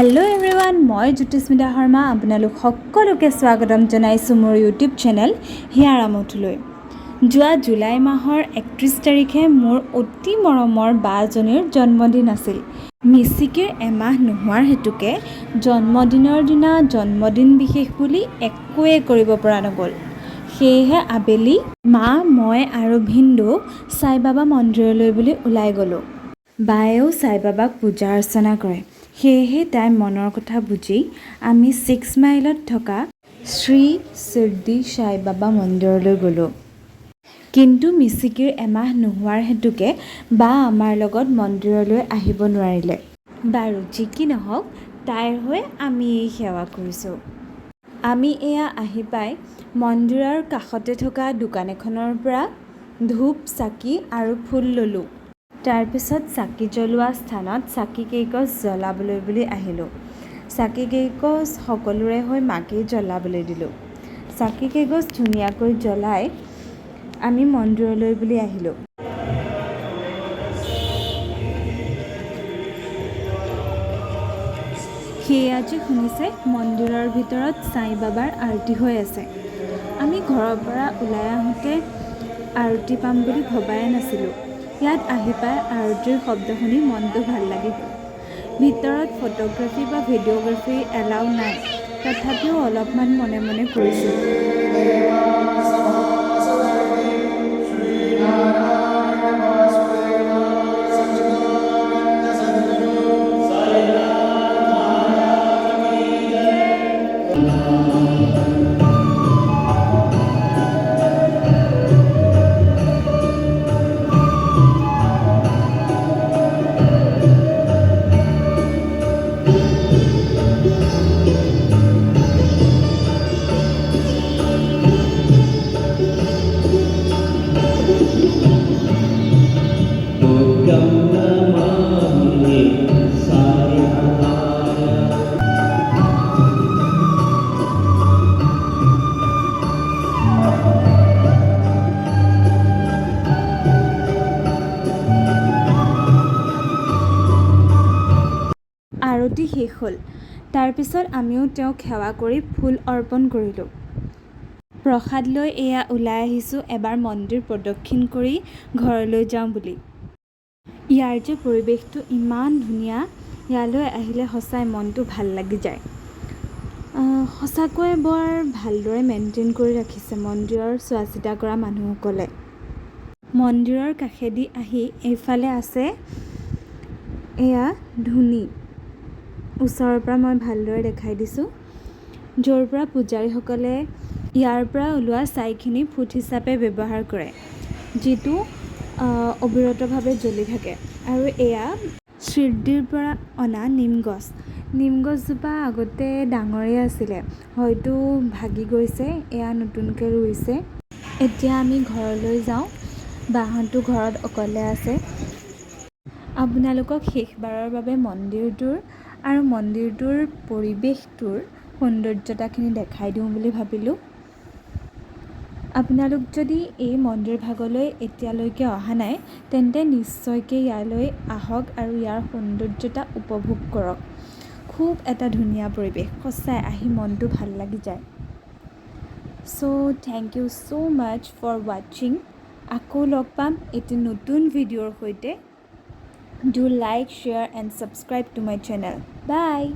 Hello' everyone, মই জ্যোতিস্মিতা শৰ্মা আপোনালোক সকলোকে স্বাগতম জনাইছোঁ মোৰ ইউটিউব চেনেল হিয়াৰ আমঠুলৈ। যোৱা জুলাই মাহৰ 31 তাৰিখে মোৰ অতি মৰমৰ বাজনীৰ জন্মদিন আছিল। মিচিকিৰ এমাহ নোহোৱাৰ হেতুকে জন্মদিনৰ দিনা জন্মদিন বিশেষ বুলি একোৱে কৰিব পৰা নগ'ল। সেয়েহে আবেলি মা, মই আৰু ভিনদেউ সাইবাবা মন্দিৰলৈ বুলি ওলাই গ'লোঁ। বায়েও সাইবাবাক পূজা অৰ্চনা কৰে, সেয়েহে তাইৰ মনৰ কথা বুজি আমি ছিক্স মাইলত থকা শ্ৰী শিৰডি সাইবাবা মন্দিৰলৈ গ'লোঁ। কিন্তু মিচিকিৰ এমাহ নোহোৱাৰ হেতুকে বা আমাৰ লগত মন্দিৰলৈ আহিব নোৱাৰিলে। বাৰু যি কি নহওক, তাইৰ হৈ আমিয়েই সেৱা কৰিছোঁ। আমি এয়া আহি পাই মন্দিৰৰ কাষতে থকা দোকান এখনৰ পৰা ধূপ, চাকি আৰু ফুল ল'লোঁ। তাৰপিছত চাকি জ্বলোৱা স্থানত চাকি কেইগছ জ্বলাবলৈ বুলি আহিলোঁ। চাকি কেইগছ সকলোৰে হৈ মাকেই জ্বলাবলৈ দিলোঁ। চাকি কেইগছ ধুনীয়াকৈ জ্বলাই আমি মন্দিৰলৈ বুলি আহিলোঁ। সেয়া যে শুনিছে, মন্দিৰৰ ভিতৰত সাই বাবাৰ আৰতি হৈ আছে। আমি ঘৰৰ পৰা ওলাই আহোঁতে আৰতি পাম বুলি ভবাই নাছিলোঁ। ইয়াত আহি পাই আৰতিৰ শব্দ শুনি মনটো ভাল লাগি গ'ল। ভিতৰত ফটোগ্ৰাফী বা ভিডিঅ'গ্ৰাফী এলাউ নাই, তথাপিও অলপমান মনে মনে কৰিছোঁ। दुर्गं नमामि साईनाथाय। আৰতি শেষ হ'ল। তাৰপিছত আমিও তেওঁক সেৱা কৰি ফুল অৰ্পণ কৰিলোঁ। প্ৰসাদ লৈ এয়া ওলাই আহিছোঁ, এবাৰ মন্দিৰ প্ৰদক্ষিণ কৰি ঘৰলৈ যাওঁ বুলি। ইয়াৰ যে পৰিৱেশটো ইমান ধুনীয়া, ইয়ালৈ আহিলে সঁচাই মনটো ভাল লাগি যায়। সঁচাকৈ বৰ ভালদৰে মেইনটেইন কৰি ৰাখিছে মন্দিৰৰ চোৱা চিতা কৰা মানুহসকলে। মন্দিৰৰ কাষেদি আহি এইফালে আছে এয়া ধুনি। ওচৰৰ পৰা মই ভালদৰে দেখাই দিছোঁ, য'ৰ পৰা পূজাৰীসকলে ইয়াৰ পৰা ওলোৱা ছাইখিনি ফুট হিচাপে ব্যৱহাৰ কৰে, যিটো অবিৰতভাৱে জ্বলি থাকে। আৰু এয়া শিৰডিৰ পৰা অনা নিম গছ। নিম গছজোপা আগতে ডাঙৰেই আছিলে, হয়তো ভাগি গৈছে, এয়া নতুনকৈ ৰুইছে। এতিয়া আমি ঘৰলৈ যাওঁ। বাহঁতো ঘৰত অকলে আছে। আপোনালোকক শেষবাৰৰ বাবে মন্দিৰটোৰ আৰু মন্দিৰটোৰ পৰিৱেশটোৰ সৌন্দৰ্যতাখিনি দেখাই দিওঁ বুলি ভাবিলোঁ। আপোনালোক যদি এই মন্দিৰ ভাগলৈ এতিয়ালৈকে অহা নাই, তেন্তে নিশ্চয়কৈ ইয়ালৈ আহক আৰু ইয়াৰ সৌন্দৰ্যতা উপভোগ কৰক। খুব এটা ধুনীয়া পৰিৱেশ, সঁচাই আহি মনটো ভাল লাগি যায়। So thank you so much for watching. আকৌ লগ পাম এটি নতুন ভিডিঅ'ৰ সৈতে। Do like, share and subscribe to my channel. Bye.